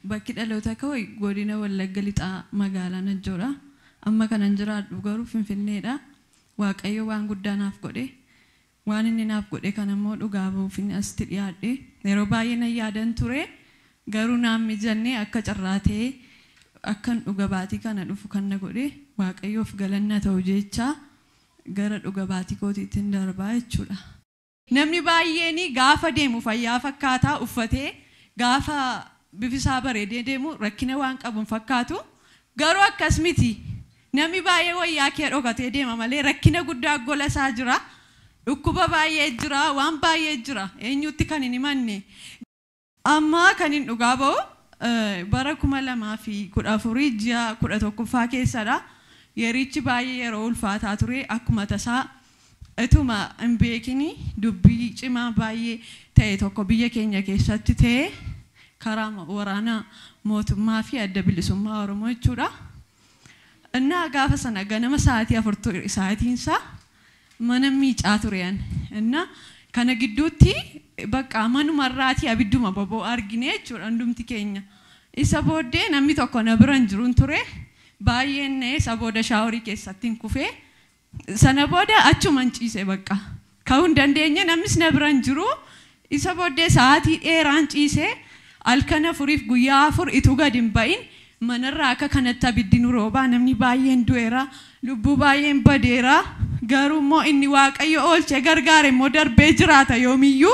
Bakki dhaloota koo godina Wallagga Lixaa magaalaa Najjoodha. Amma kanan jiraadhu garuu Finfinneedha. Waaqayyo waan guddaa naaf godhe. Waan inni naaf godhe kana immoo dhugaa ba'uuf inni asitti dhiyaadhe. Yeroo baay'ee nan yaadan ture. Garuu naan mijanne akka carraa ta'ee akkan dhuga baatii kana dhufu kan na godhe Waaqayyoof galanna ta'u jecha gara dhuga baatii kootiitti darbaa jechuudha. Namni baay'een gaafa deemu fayyaa fakkaataa uffatee gaafa bifisaa bareedee deemu rakkina waan qabuun fakkaatu garuu akkas miti. Namni baay'ee wayyaa kee dhokatee deema malee rakkina guddaa gola isaa jira. Dhukkuba baay'ee jira, waan baay'ee jira. Eenyutti kan hin himanne. Amma kan hin dhugaa ba'u bara 2014 ji'a 11ffaa keessadha. Yerichi baay'ee yeroo ulfaataa ture akkuma tasaa ituma hin beekini dubbii cimaa baay'ee ta'e tokko biyya keenya keessatti ta'e karaa waraana mootummaa fi adda bilisummaa Oromoo jechuudha. Innaa gaafa sana ganama sa'aatii 4 ture sa'aatiinsaa mana miicaa ture. Innaa kana gidduutti bakka manumarraatii abidduma boba'u argine jechuudha hundumti keenya. Isa booddee namni tokko na bira hin jiruun ture. Baay'een isa booda shaaworii keessatti hin kufee. Sana booda achuman ciise bakka. Ka'uu hin dandeenye namnis na bira hin jiru. Isa booddee sa'aatii dheeraan ciise halkan 4 guyyaa 4 ituu gad hin ba'in manarraa akka kanatti abiddi nu roobaa namni baay'een du'eera lubbuu baay'een badeera garuu immoo inni Waaqayyo oolchee gargaare immoo darbee jiraata yoomiyyuu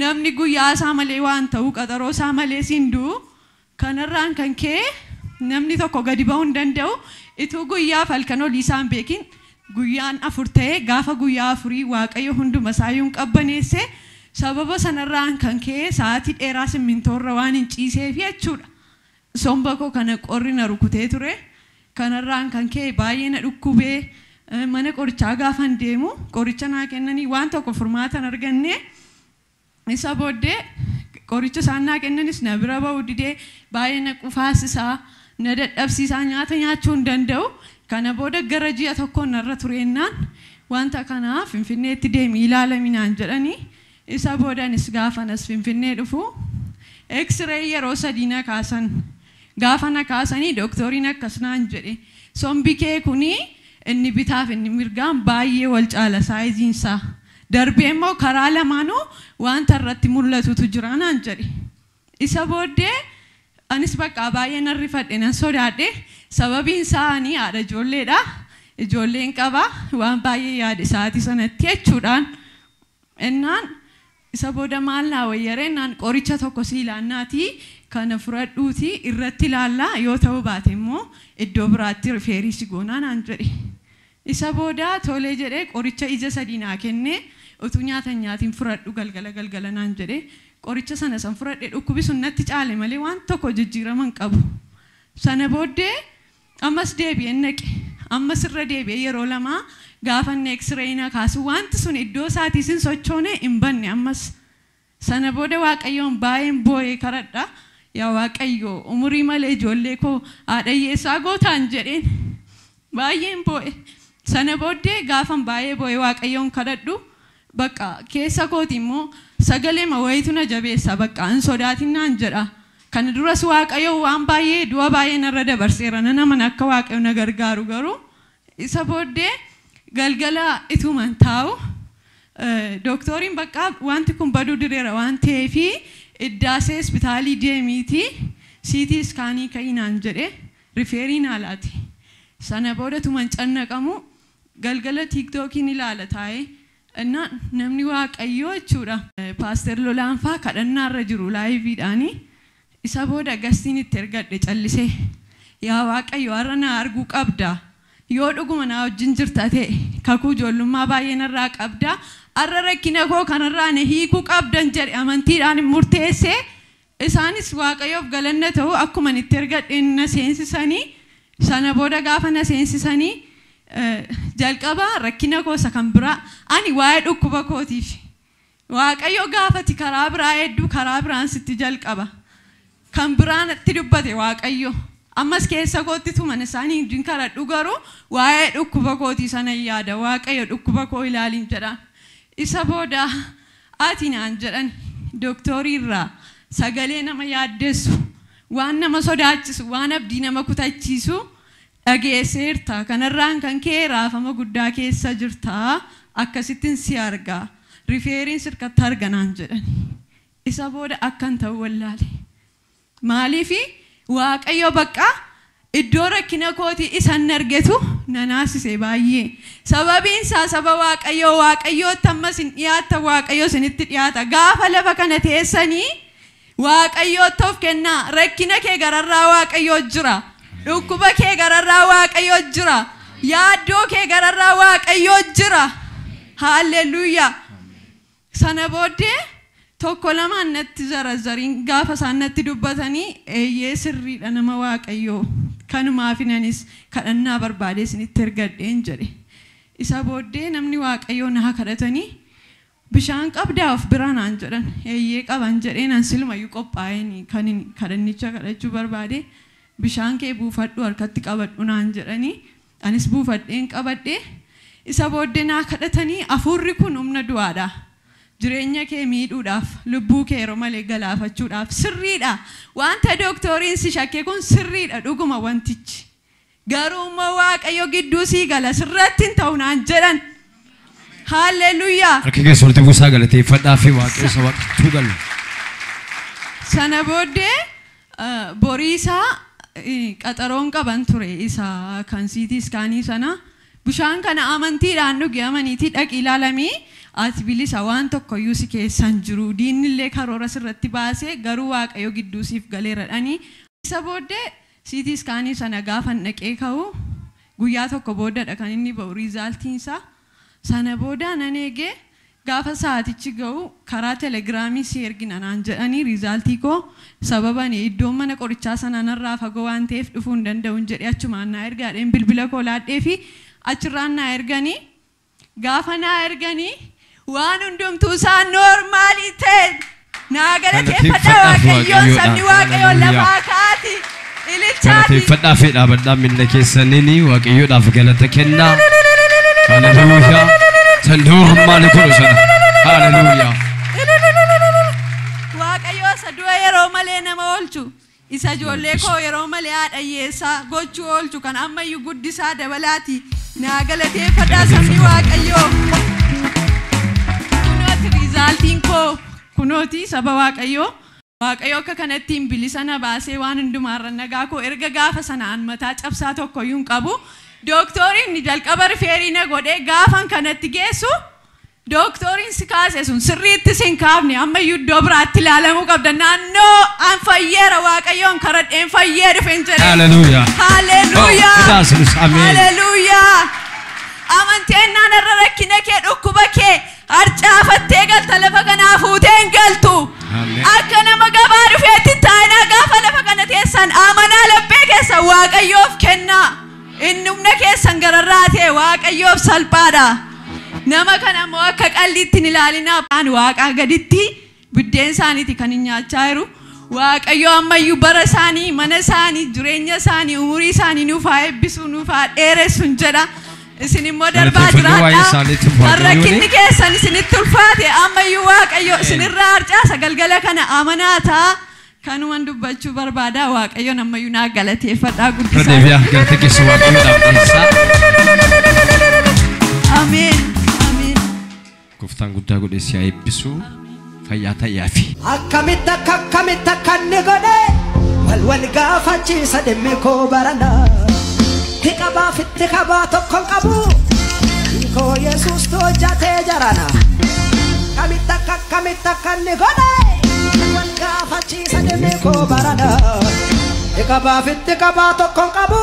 namni guyyaa isaa malee waan ta'u qaxaroo isaa malee siin du'u kanarraan kan ka'e namni tokko gadi ba'uu hin danda'u ituu guyyaaf halkan olii isaa hin beekin guyyaan 4 ta'e gaafa guyyaa 4 Waaqayyo hunduma isaayyuu hin qabbaneesse sababa sanarraan kan ka'e sa'aatii dheeraa simmintoorra waan hin ciiseef jechuudha. Somba koo kana qorri na rukutee ture. Kanarraan kan ka'e baay'ee na dhukkubee mana qorichaa gaafan deemu qoricha naa kennanii waan tokko furmaata hin arganne. Isa booddee qoricha isaan naa kennanis na bira ba'uu didee baay'ee na qufaasisaa na dadhabsiisaa nyaata nyaachuu hin danda'u. Kana booda gara ji'a tokkoon narra tureennaan wanta kanaa Finfinneetti deemii ilaalami naan jedhanii isa boodanis gaafanas Finfinnee dhufu X-ray yeroo 3 na kaasan. Gaafa na kaasanii dooktoriin akkas naan jedhe sombi kee kuni inni bitaaf inni mirgaan baay'ee wal caala saayiziinsaa. Darbee immoo karaa lamaanuu wanta irratti mul'atutu jira naan jedhe. Isa booddee anis bakka baay'ee nan rifadhe nan sodaadhe sababiin isaa ani haadha ijoolleedha. Ijoolleen qaba waan baay'ee yaade sa'aatii sanatti jechuudhaan. Innaan isa booda maal naa wayyaree naan qoricha tokko sii ilaannaatii kana fudhadhuutii irratti ilaallaa yoo ta'uu baate immoo iddoo biraatti rifeerii si goonaa naan jedhe. Isa booda tolee jedhee qoricha ija 3 naa kennee utuu nyaata hin nyaatiin fudhadhu galgala galgala naan jedhe. Qoricha sana san fudhadhe dhukkubi sun natti caale malee waan tokko jijjiirama hin qabu. Sana booddee ammas deebi'een naqe. Ammas irra deebi'ee yeroo 2 gaafa inni X-ray na kaasu wanti sun iddoo isaatiis hin sochoone hin banne ammas. Sana booda Waaqayyoon baay'een boo'ee kadhadha. Yaa Waaqayyo umurii malee ijoollee koo haadha hiyyeessaa gootaan jedheen baay'een boo'e. Sana booddee gaafan baay'ee boo'ee Waaqayyoon kadhadhu bakka keessa kooti immoo sagalee wayiitu na jabeessa bakka hin sodaatin naan jedha. Kana duras Waaqayyo waan baay'ee du'a baay'ee narra dabarseera nan amana akka Waaqayyo na gargaaru garuu isa booddee galgala ituman taa'u dooktoriin bakka wanti kun baduu direera waan ta'eefi iddaasee hospitaalii deemiitii CT iskaanii ka'ii naan jedhe rifeerii naa laate. Sana booda tuman cannaqamu galgala tiiktookiin ilaala taa'ee innaan namni Waaqayyoo jechuudha. Paaster Lolaanfaa kadhannaarra jiru laayiviidhaanii isa booda gastiin itti ergadhe callisee yaa Waaqayyo har'a na arguu qabda. Yoo dhuguma na wajjin jirta ta'e kakuu ijoollummaa baay'ee narraa qabda. Har'a rakkina koo kanarraa na hiikuu qabdan jedhe amantiidhaan murteesse. Isaanis Waaqayyoof galanna ta'u akkuma itti ergadheen na seensisanii sana booda gaafa na seensisanii jalqaba rakkina koo isa kan biraa ani waa'ee dhukkuba kootiif Waaqayyo gaafati karaa biraa hedduu karaa biraan sitti jalqaba. Kan biraan itti dubbate Waaqayyo. Ammas keessa kootti tuman isaanii hin kadhadhu garuu waa'ee dhukkuba kootii sana yaada Waaqayyo dhukkuba koo ilaaliin jedhaan. Isa booda ati naan jedhan dooktorii irraa sagalee nama yaaddessu Waan nama sodaachisu, waan abdii nama kutachiisu dhageesseerta. Kanarraan kan kee raafama guddaa keessa jirta. Akkasittiin si argaa. Rifeeriin sirkatti arganaan jedhan. Isa booda akkan ta'u wallaale. Maaliifi Waaqayyo bakka iddoo rakkina kootii isan argetu nanaasise baay'ee. Sababiin isaa saba Waaqayyoo Waaqayyootti ammas hin dhiyaatta, Waaqayyo isinitti dhiyaata. Gaafa lafa kana teessanii Waaqayyootti of kennaa. Rakkina kee gararraa Waaqayyoo jira. Dhukkuba kee gararraa Waaqayyoo jira. Yaaddoo kee gararraa Waaqayyoo jira. Haalleluuyaa. Sana booddee tokko lamaan natti zarazariin gaafa isaan natti dubbatanii eeyyee sirriidha nama Waaqayyoo. Kanumaaf anis kadhannaa barbaadee isinitti ergadheen jedhe. Isa booddee namni Waaqayyoo naa kadhatanii bishaan qabdaa of bira naan jedhan. Eeyyee qaban jedheen an silumayyuu qophaa'een kan kadhannicha kadhachuu barbaade bishaan kee buufadhu harkatti qabadhu naan jedhanii anis buufadheen qabadhee isa booddee naa kadhatanii hafuurri kun humna du'aadha. Jireenya kee miidhuudhaaf, lubbuu kee yeroo malee galaafachuudhaaf sirriidha. Wanta dooktoriin si shakke kun sirriidha dhuguma wantichi. Garuu immoo Waaqayyo gidduu sii gala sirratti hin ta'u naan jedhan. Haalleluuyaa. Harka keessa walitti buusaa galateeffadhaa fi Waaqayyo isa waaqattuu galu. Sana booddee boriisaa qaxaroon qaban ture isa kan siitii iskaanii sana. Bishaan kana amantiidhaan dhugi amaniitii dhaqi ilaalamii ati bilisa waan tokkoyyuu si keessan jiru. Diinni illee karoora sirratti baasee garuu Waaqayyo gidduu siif galeera dhanii. Isa booddee siitii iskaanii sana gaafa dhaqee ka'u guyyaa tokko boodadha kan inni ba'u riizaaltiin isaa. Sana booda nan eegee gaafa sa'aatichi ga'u karaa telegiraamii si ergina naan jedhanii riizaaltii koo sababa ani iddoon mana qorichaa sanaa narraa fagoo waan ta'eef dhufuu hin danda'uun jedhee achumaan naa ergaadheen bilbila koo laadhee fi achirraan naa erganii gaafa naa erganii waan hundumtuu isaa noormaalii ta'e naa galateeffadha Waaqayyoon sabni Waaqayyoon lafaa kaati ililchaati. Galateeffadhaa fi dhaabadhaa miilla keessaniin Waaqayyoodhaaf galata kennaa. Haleluuyaa. San noormaali godhu sana. Haleluuyaa. Waaqayyo isa du'a yeroo malee nama oolchu. Isa ijoollee koo yeroo malee haadha hiyyeessaa gochuu oolchu kan ammayyuu guddisaa dabalaati. Naa galateeffadhaa sabni Waaqayyoo. Kunooti riizaaltiin koo kunooti saba Waaqayyoo. Waaqayyo akka kanattiin bilisa na baasee waan hundumaarra nagaa koo erga gaafa sanaan mataa cabsaa tokkoyyuu hin qabu. Dooktoriin ni jalqaba rifeerii na godhee gaafan kanatti geessu dooktoriin si kaase sun sirriitti si hin kaafne ammayyuu iddoo biraatti ilaalamuu qabda. Naannoo an fayyeera Waaqayyoon karadheen fayyee dhufen jedhe. Haleluuyaa. Haleluuyaa. Ameen. Haleluuyaa. Amanteen naan irra rakkina kee dhukkuba kee harcaafattee galta lafa kanaa fuutee hin galtu. Akka nama gabaa dhufeetti taa'inaa gaafa lafa kana teessan amanaa laphee keessan Waaqayyoof kennaa. Inni humna keessan gararraa ta'e Waaqayyoof salphaadha. Nama kana immoo akka qalliitti hin ilaalinaa. Waaqaa gaditti biddeen isaaniiti kan hin nyaachaa jiru. Waaqayyo ammayyuu bara isaanii, mana isaanii, jireenya isaanii, umurii isaanii nuuf haa eebbisu, nuuf haa dheeressu jedha. Isin immoo darbaa jiraadhaa. Kan rakkinni keessan isinitti ulfaate ammayyuu Waaqayyo isinirraa harcaasa galgala kana amanaa ta'a. Kanuman dubbachuu barbaada Waaqayyoon ammayyuu naa galateeffadhaa guddisaa. Deebi'aa galata keessa Waaqayyoodhaaf dhiyeessaa. Ameen. Ameen. Gooftaan guddaa godhee si haa eebbisu. Fayyaa ta'aafi. Akkamitti akka akkamitti akka inni godhe wal wal gaafachiisa dhimmi koo barana. Itti fitti qabaa tokko hin qabu. Koo Yesuus hojjatee jarana. Akkamitti akka akkamitti akka inni godhe wal gaafachiisa dhimmi koo barana. Itti qabaa fitti qabaa tokko hin qabu.